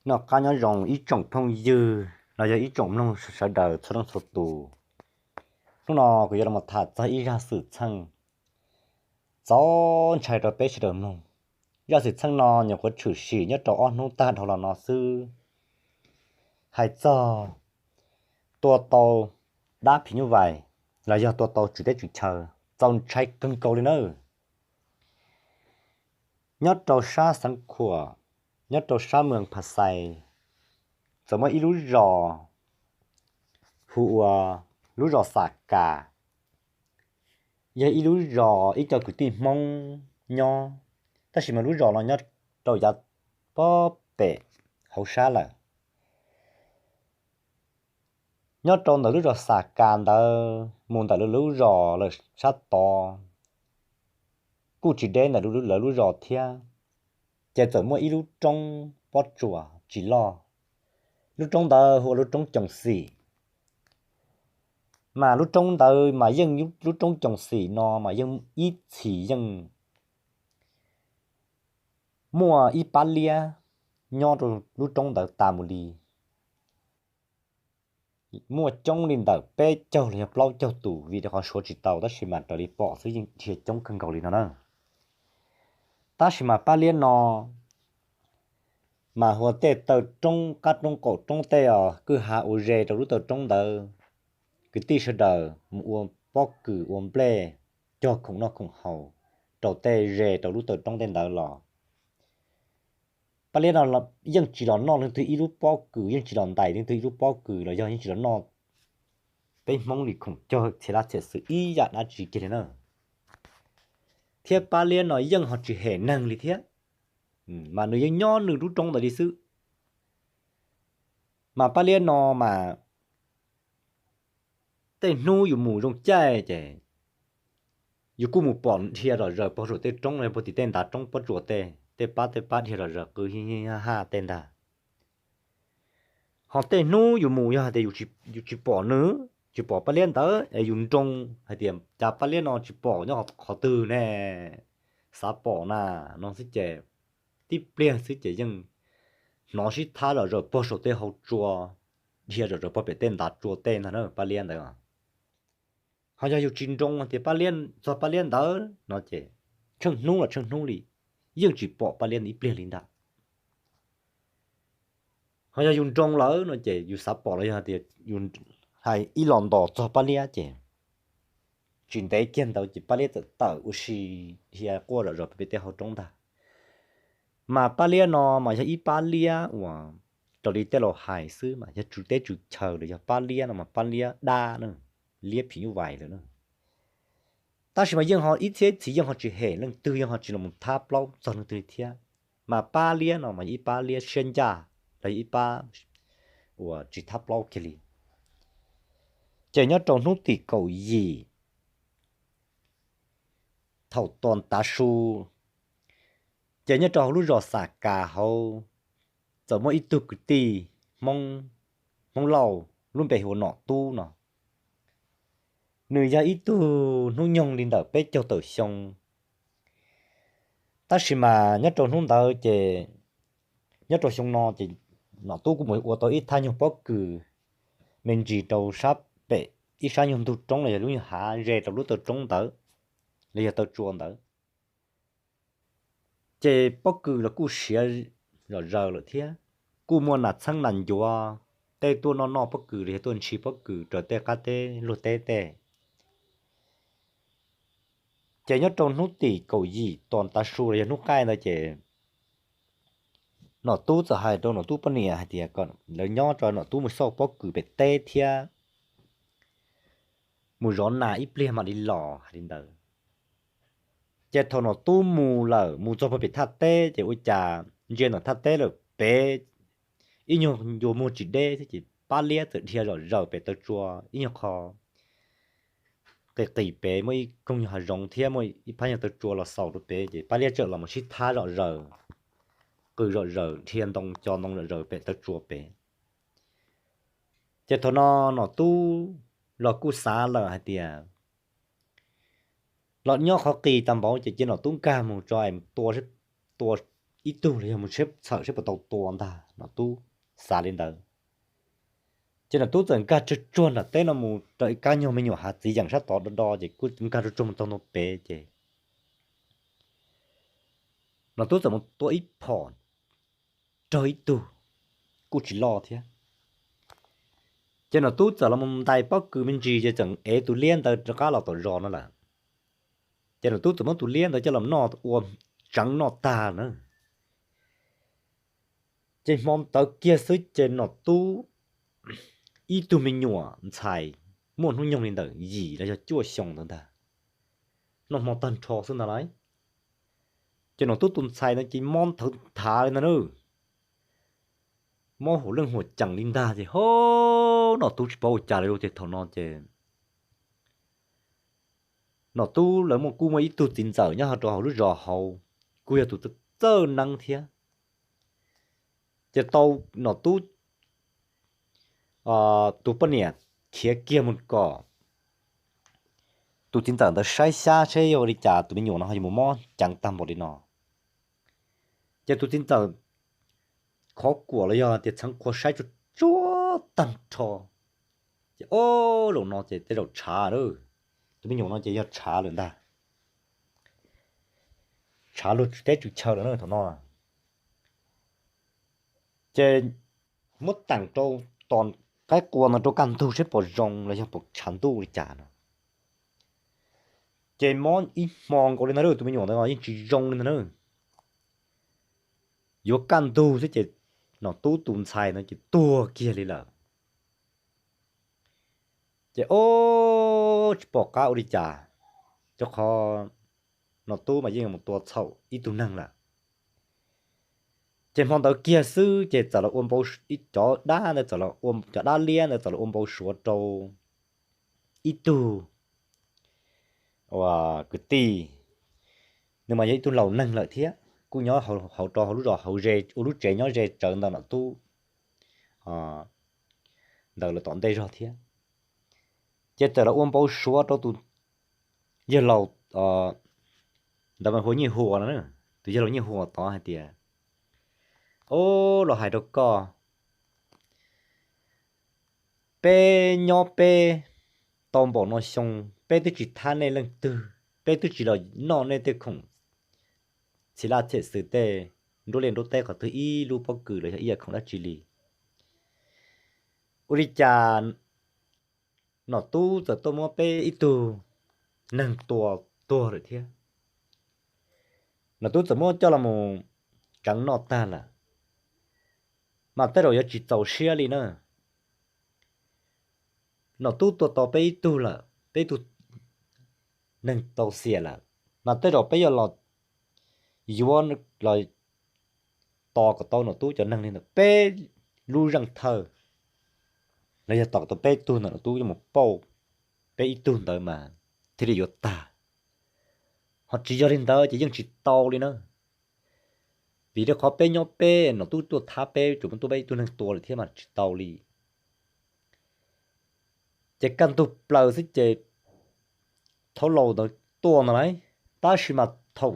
Noj qab nyob zoo ib tsoom phooj ywg los yog ib tsoom mloog sawv daws txhua leej txhua tus. Hnub no kuv yuav los tham txog ib zaj xwm txheej txaus ntshai rau peb sawv daws mloog. Zaj xwm txheej no nyuam qhuav tshwm sim nyob rau ob hnub tag dhau los no xwb, hais txog tua tau dab phim nyuj vais los yog tua tau tswv teb tswv chaw, txaus ntshai kawg nkaus li nawb. Nyob rau sab xeev Khuam, nyob rau sab moos Phas Xais, txawm muaj ib lub zos hu ua lub zos Xas Kas, yog ib lub zos ib co kwv tij Hmoob nyob, tab sis mas lub zos no nyob rau yav pob pem hauv sab lawm. Nyob rau ntawm lub zos Xas Kas ntawd mus ntawm lawv lub zos lawm sab tod kuj tsis deb ntawm lawv lub zos thiab, ces txawm muaj ib lub roob pob tsuas tsis loj. Lub roob ntawd hu ua lub roob Coos Xim. Mas lub roob ntawd mas yeej, lub roob Coos Xim no mas yeej ib txhis yeej muaj ib pab liab nyob rau lub roob ntawd tas mus li. Muaj coob li ntawm peb caug los yog plaub caug tus, vim rau qhov suav tsis tau tab sis mas raws li pom xwb yeej dhia coob kawg nkaus li no na. Tab sis mas pab liab no mas hu ua tej taw roob, qab roob qaum roob, tej os kwj ha ua ze rau lub taw roob ntawd. Kwv tij sawv daws mus ua pob kws ua nplej, cog khoom noj khoom haus rau tej ze rau lub taw roob tej ntawd los pab liab no yeej tsis los noj leej twg ib lub pob kws, yeej tsis los ntais leej twg ib lub pob kws los yog yeej tsis los noj peb Hmoob li khoom cog txhia lab txhia xwm ib yam dab tsi kiag li na. Thiab pab liab no yeej ho tsis hem neeg li thiab, mas nws yeej nyob nws lub roob ntawd li xwb. Mas pab liab no mas tej hnub yus mus zoo caij ces yus kuj mus pom dhia zom zaws pog saum tej roob los puag tim tej ntav roob pob tsuas tej, tej pab tej pab dhia zom zaws qw haj haj tej ntag. Ho tej hnub yus mus yog hais tias yus tsis pom nws, tsis pom pab liab ntawd es yus nroo hais tias cas pab liab no tsis pom nyob qhov twg ne, xav pom na no xwb ces tib pliag xwb ces yeej hnov sib thab zom zaws pog saum tej hau tsua, dhia zom zaws pog pem tej ntav tsua tej ntag na pab liab ntawd. Ho yog yus tsis nroo tias pab liab, txog pab liab ntawd no ces tsheej hnub los tsheej hnub li yeej tsis pom pab liab ib pliag li ntag. Ho yog yus nroo lawm no ces yus xav pom los yog tias yus hais ib los ntos txog pab liab ces tsis ntev kiag ntawd ces pab liab txawm tawm ua si dhia quaj zom zaws pem tej hau roob ntag. Mas pab liab no mas yog ib pab liab uas raws li tej laus hais xwb mas yog tswv teb tswv chaw los yog pab liab no mas pab liab dab na, liab phim nyuj vais lawm na. Tab sis mas yeej ho ib txhiab ib txhis yeej ho tsis hem leej twg, yeej ho tsis los thab plaub txog leej twg li thiab. Mas pab liab no mas yog ib pab liab siab ncaj los yog ib pab uas tsis thab plaub kiag li. Ces nyob rau hnub tim kaum yim thaum tos tav su, ces nyob rau hauv lub zos Xas Kas hauv txawm muaj ib tug kwv tij Hmoob, Hmoob Lauj lub npe hu ua Nom Tub no. Nws yog ib tug hnub nyoog li ntawm peb caug tawm xyoo. Tab sis mas nyob rau hnub ntawd ces nyob rau xyoo no ces Nom Tub kuj mus ua tau ib thaj nyuag pob kws me ntsis rau sab pem ib sab nyuag ntug roob los yog lub nyuag hav ze rau lub taw roob ntawd los yog taw tsua ntawd. Ces pob kws los kuj siav zom zaws lawm thiab, kuj muaj nas txheeb nas ncuav tej tuaj noj noj pob kws los yog tuaj ntshis pob kws raws tej qab teb luag teb tej. Ces nyob rau hnub tim kaum yim tos tav su los yog hnub qaij ntawd ces Nom Tub txawm hais rau Nom Tub poj niam hais tias kom lawv nyob rau, Nom Tub mus xauj pob kws pem teb thiab mus zov nas ib pliag mam li los hais li ntawd. Ces thaum Nom Tub mus lawm mus txog pem thaj teb ces ua cas ntsia ntawm thaj teb lawm pem ib nyuag ncua muag tsis deb thiab ces pab liab txawm dhia zom zaws pem taw tsua ib nyuag qho qis qis pem, muaj ib koog nyuag hav zoov thiab muaj ib phab nyuag taw tsua los xaus rau pem ces pab liab txawm los mus sib thab zom zaws, qw zom zaws dhia ntoo co ntoo zom zaws pem taw tsua pem. Ces thaum no Nom Tub los kuj xav lawm hais tias los nyob qhov qis tag npaum ces cia Nom Tub nkag mus tso es tua, tua ib tug los yog mus tsheb txhawm saib puas tau tua ntag, Nom Tub xav li ntawd. Ces Nom Tub txawm nkag tsuag tsuag nram teb no mus rau ib kab nyuag me nyuam hav txiv yeem sab tod do do, ces kuj nkag tsuag tsuag mus txog ntua pem ces Nom Tub txawm mus tua ib phom raug ib tug, kuj tsis loj thiab. Ces Nom Tub txawm los mus ntais pob kws me ntsis ces txawm ev tus liab ntawd rov qab los tom zos no lawm. Ces Nom Tub txawm muab tus liab ntawd coj los noj ua tseev noj tag na. Ces hmo ntawd kiag xwb ces Nom Tub ib tug me nyuam ntxhais muaj hnub nyoog li ntawm yim los yog cuaj xyoo ntawd ntag, noj hmo tag nrho xwb ntag lauj. Ces Nom Tub tus ntxhais no ces mob nthawv nthav li ntag na, mob huam leej huam ceem li ntag ces ho Nom Tub tsis paub ua cas li ces thaum no ces Nom Tub lawv muaj kuj muaj ib tug txiv ntxawm nyob rau hauv lub zos hauv, kuj yog tus txawj neeb thiab. Ces tau Nom Tub tus poj niam khiav kiag mus kom tus txiv ntxawm ntawd saib xyab saib yog ua li cas tus me nyuam no ho yuav mus mob ceev tag npaum li no. Ces tus txiv ntxawm khov kuam los yog tias txheev qhua saib tsuag tsuag tag nrho, ces ob zaum no ces tej zaum tshav lawm, tus me nyuam no ces yog tshav lawm ntag, tshav luag teb tswv chaw lawm na thaum no. Ces muab teem rau tom qaib qua no rau kaj ntug saib puas zoo los yog puas tshav ntuj li cas no. Ces mob ib hmo nkaus li ntag, tus me nyuam ntawd yeej tsis zoo li ntag na. Yuav kaj ntug xwb ces Nom Tub tus ntxhais no ces tuag kiag li lawm. Ces ob tsis pom qab ua li cas, rau qhov Nom Tub mas yeej mus tua txhaum ib tug neeg lawm. Ces hmo ntawd kiag xwb ces txawm los ua npau, cov dab ntawd txawm los ua, cov dab liab ntawd txawm los ua npau suav rau ib tug uas kwv tij, nws mas yog ib tug laus neeg lawm thiab kuj nyob hauv rau hauv lub zos hauv ze, ua lub tsev nyob ze tsawv ntawm Nom Tub ntawd lawm tom ntej zog thiab. Ces txawm los ua npau suav rau tus yawg laus ntawd mas hu ua Nyiaj Huas no, tus yawg laus Nyiaj Huas tod hais tias, Au, los hais rau koj, peb nyob peb tau npaum no xyoo peb twb tsis thab nej leej twg, peb twb tsis los noj nej tej khoom txhia laj txhiam xwm tej nruab liaj nruab teb qhov twg ib lub pob kws los yog ib yam khoom dab tsi li. Ua li cas Nom Tub txawm tuaj muab peb ib tug neeg tua tuag lawm thiab. Nom Tub txawm muab coj los mus tseev noj tag lawm, mas tej zaum yuav tsis txaus siab li na. Nom Tub tua tau peb ib tug lawm, peb ib tug neeg tau xiam lawm, mas tej zaum peb yuav los yuav los tos kom tau Nom Tub cov neeg li ntawm peb lub zeej thawj los yog tos kom tau peb tug ntawm Nom Tub yuav mus pauj peb ib tug ntawd mas thiaj li yuav tag. Ho tsis yog li ntawd ces yeej tsis tau li na. Vim rau qhov peb nyob peb, Nom Tub tuaj thab peb, tsuas muaj tuaj peb ib tug neeg tua lawm thiab mas tsis tau li. Ces kaj ntug plaws xwb ces thaum laus ntawd tuaj ntawd lauj, tab sis mas thaum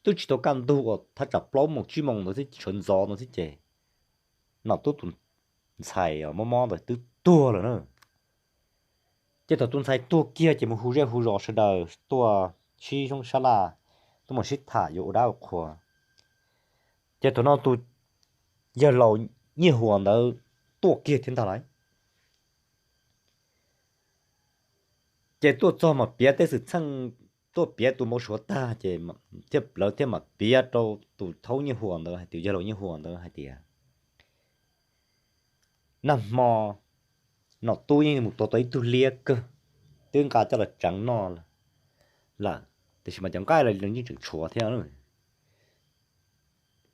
twb tsis tau kaj ntug uas thaj tsam plaub moos tsib moos ntawd xwb, sawv ntxov ntawd xwb ces Nom Tub tus ntxhais mob mob ntawd twb tuag lawm na. Ces thaum tus ntxhais tuag kiag ces mus hu zej hu zos sawv daws tuaj sib soob sab laj, tuaj mus sib tham yuav ua dab ua qhua. Ces thaum no tus yawg laus Nyiaj Huas ntawd tuaj kiag thiab ntag lauj. Ces tuaj txog mas piav tej xwm txheej, tuaj piav tus npau suav tag ces lawv thiaj mam piav rau tus thaub Nyiaj Huas ntawd hais tias, yawg laus Nyiaj Huas ntawd hais tias, nag hmo Nom Tub yeej mus tua tau ib tug liab kawg, twb nqa coj los tseev noj lawm, tiam sis mas cov nqaij los yeej tseem tshuav thiab.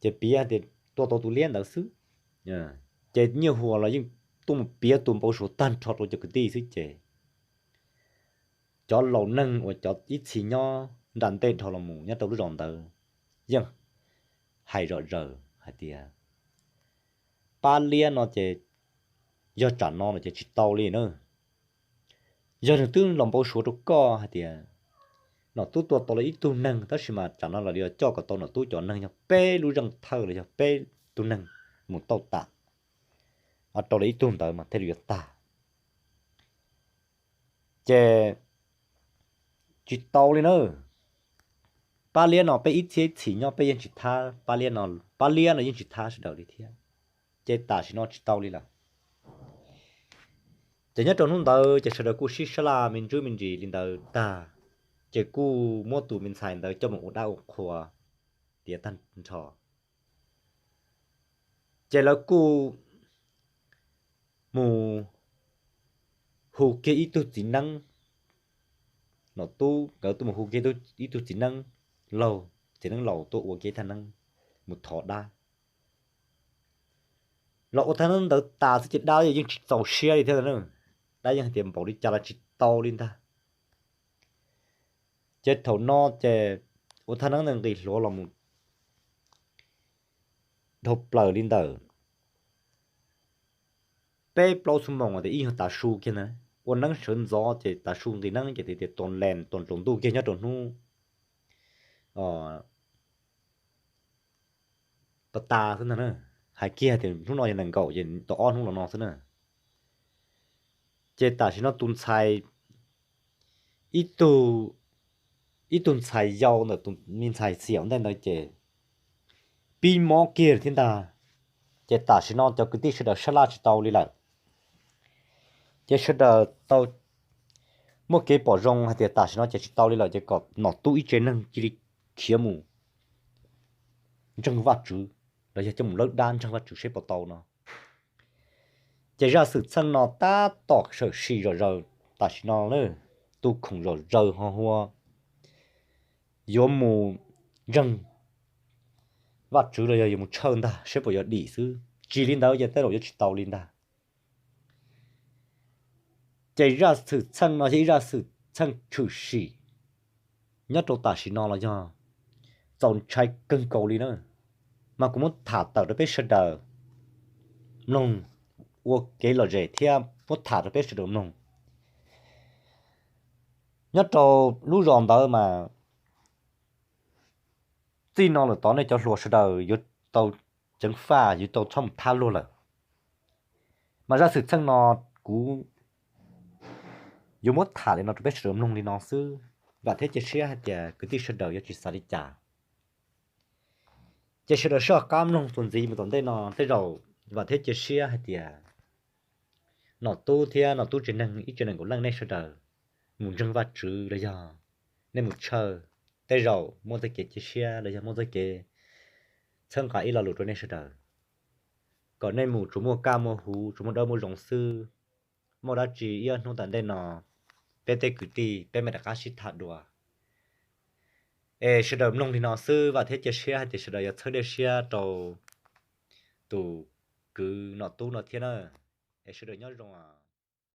Ces piav tias tua tau tus liab ntawd xwb. Ces Nyiaj Huas los yeej tuaj mus piav tus npau suav tag nrho rau cov kwv tij xwb ces cov laus neeg uas cov ib txhis nyob nram ntej dhau los mus nyob rau lub zos ntawd yeej hais zom zaws hais tias, pab liab no ces yog tsam no no ces tsis tau li na. Yog nws twb los npau suav rau koj hais tias Nom Tub tua tau lawv ib tug neeg, tab sis mas tsam no los li coj kom tau Nom Tub cov neeg yog peb lub zeej thawj los yog peb tug neeg mus tau tas, rau lawv ib tug ntawd mas thiaj li yuav tag. Ces tsis tau li na. Pab liab no peb ib txhiab ib txhis nyob peb yeej tsis thab pab liab no, pab liab no yeej tsis thab sawv daws li thiab. Ces tam sim no tsis tau li lawm. Ces nyob rau hnub ntawd ces sawv daws kuj sib sab laj me ntsis me ntsis li ntawd tag, ces kuj muab tus me ntxhais ntawd coj mus ua dab ua qhua tiav tag nrho. Ces lawv kuj mus hu kiag ib tug txiv neeb, Nom Tub nkawd tuaj mus hu kiag ib tug txiv neeb laug, txiv neeb laus tuaj ua kiag thaj neeb mus thov dab. Los ua thaj neeb ntawd tas xwb ces dab yeej tsis txaus siab li thiab. Dab yeej hais tias npaum li cas los tsis tau li ntag. Ces thaum no ces ua thaj neeb ntawd nqis hluav los mus dhau plaws li ntawm peb plaub xuab moos tias ib nyuag tav su kiag ntag. Ua neeb sawv ntxov ces tav su nqis neeb ces tias tos lees tos dlaus ntuj kiag nyob rau hnub pas tas xwb ntag na. Hais kiag tias hnub no yog nees nkaum ces tau ob hnub los no xwb na. Ces tam sim no tus ntxhais, ib tug, ib tug ntxhais yau ntawm tus me ntxhais Xiam ntej ntawd ces pib mob kiag thiab ntag. Ces tam sim no cov kwv tij sawv daws sab laj tsis tau li lawm. Ces sawv daws tau muaj kev pom zoo hais tias tam sim no ces tsis tau li lawm ces kom Nom Tub ib tsev neeg cia li khiav mus ntseeg Vajtswv, los yog coj mus lawb dab ntseeg Vajtswv seb puas tau no. Ces zaj xwm txheej no tab tom sawm sim zom zaws tam sim no, tus khoom zom zaws ho hua yuav mus ntseeg Vajtswv los yog yuav mus tshawj ntag seb puas yuav dim xwb, tsis li ntawd ces tej zaum yuav tsis tau li ntag. Ces zaj xwm txheej no yog ib zaj xwm txheej tshwm sim nyob rau tam sim no los yog txaus ntshai kawg nkaus li na. Mas kuv muab tham tawm rau peb sawv daws mloog ua kev lom zem thiab muab tham rau peb sawv daws mloog. Nyob rau lub zos ntawd mas txij no lawm tod nej cov hluas sawv daws yuav tau ceev faj, yuav tau txhob mus thab luag lawm. Mas zaj xwm txheej no kuv yuav muab tham li no rau peb sawv daws mloog li no xwb, vam thiab cia siab hais tias kwv tij sawv daws yuav tsis xav li cas. Ces sawv daws soj qab mloog txuas ntxiv mus tom ntej no tej zaum vam thiab cia siab hais tias Nom Tub thiab Nom Tub tsev neeg ib tsev neeg nkaum leej nej sawv daws mus ntseeg Vajtswv los yog nej mus tshawj, tej zaum muaj txoj kev cia siab los yog muaj txoj kev txhawb nqa ib lo lus rau nej sawv daws, kom nej mus tsuas muaj kaj muaj huv, tsuas muaj dawb muaj zoo xwb. Muaj dab tsi ib ob hnub tom ntej no peb tej kwv tij peb mam rov qab sib tham dua. Es sawv daws mloog li no xwb, vam thiab cia siab hais tias sawv daws yuav txhawb dej siab rau tus kwv Nom Tub no thiab na. Es sawv daws nyob zoo.